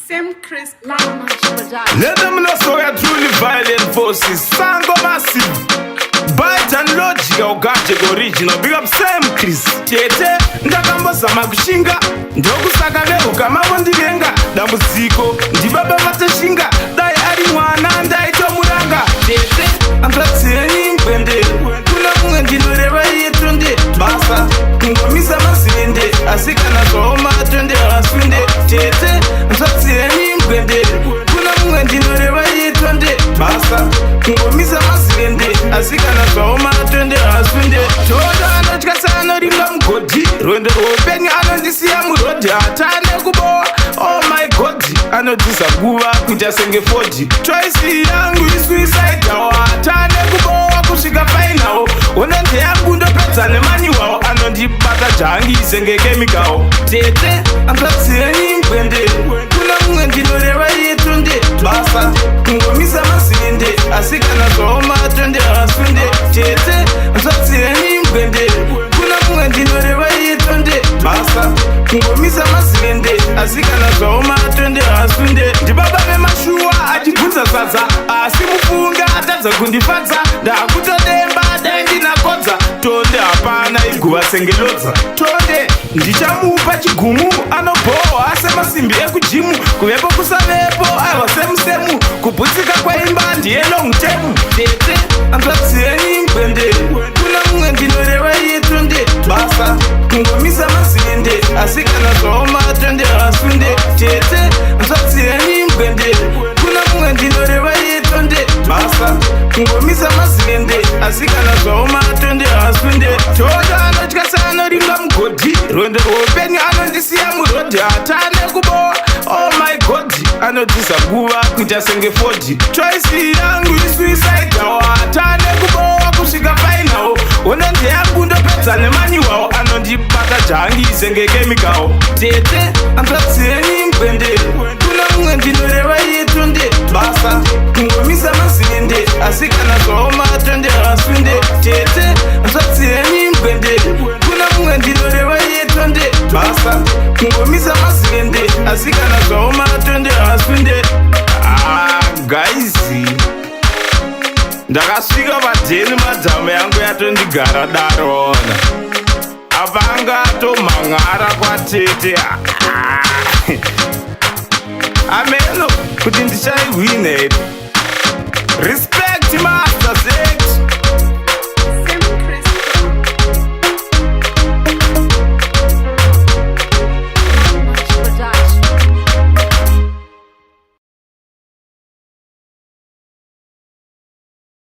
Sam Chris. Let them know so we are truly violent forces. Sango massive. Bite and logic Ogaje original. Big up Sam Chris. Tete ndakambozama kushinga ndokusaka vehukama vondivenga dambudziko ndibaba vatoshinga dai ari mwana ndaitomuranga tete hanzvadzi yenyu ingwende kuna mumwe ndinoreva iye tonde basa kungomisa mazivende asi kana zvaoma tonde havasunde tete hanzvadzi yenyu ingwende kuna mumwe ndinoreva iye tonde basa kungomisa mazivende asi kana zvaoma tonde havasunde toto anotya seanoringa mugodhi rwendo rweupenyu anondisiya murodhi hatane kubowa oh my god anotiza guva kuita senge fodhi choice yangu isuicide hatane kubowa kusvika final hondo ndeyangu ndopedza nemanyuwawo anondibata jangi senge chemical tete hanzvadzi yenyu ingwende kuna mumwe ndinoreva iye tonde basa kungomisa mazivende asi kana zvaoma tonde havasunde tete hanzvadzi yenyu ingwende kuna mumwe ndinoreva iye tonde basa kungomisa mazivende asi kana zvaoma tonde havasunde ndibaba vemashuwa achibvunza sadza asi mufunga atadza kundifadza ndakutodemba dai ndinakodza tonde hapana iguva sengelodza tonde ndichamupa chigumu anobhohwa semasimbi ekujimu kuvepo kusavepo aiwa semusemu kubhutsika kwaimba ndiye long term tete hanzvadzi yenyu ingwende kuna mumwe ndinoreva iye tonde basa kungomisa mazivende asi kana zvaoma tonde havasunde tete hanzvadzi yenyu ingwende kuna mumwe ndinoreva iye tonde basa kungomisa mazivende asi kana zvaoma tonde havasunde toto anotya seanoringa mugodhi rwendo rweupenyu anondisiya murodhi hatane kubowa oh my god anotiza guva kuita senge fodhi choice yangu isuicide hatane kubowa kusvika final hondo ndeyangu ndopedza nemanyuwawo anondibata jangi senge chemical tete hanzvadzi yenyu ingwende kuna mumwe ndinoreva iye tonde basa kungomisa mazivende asi kana zvaoma tonde havasunde tete hanzvadzi yenyu ingwende kuna mumwe ndinoreva iye tonde basa kungomisa mazivende asi kana zvaoma tonde havasunde. Ah, guys, ndakasvika padheni, madhamu yangu yatondigara darona apa anga atomhan'ara kwatete. Ah. Ameno kuti ndichaihwina here. Risk.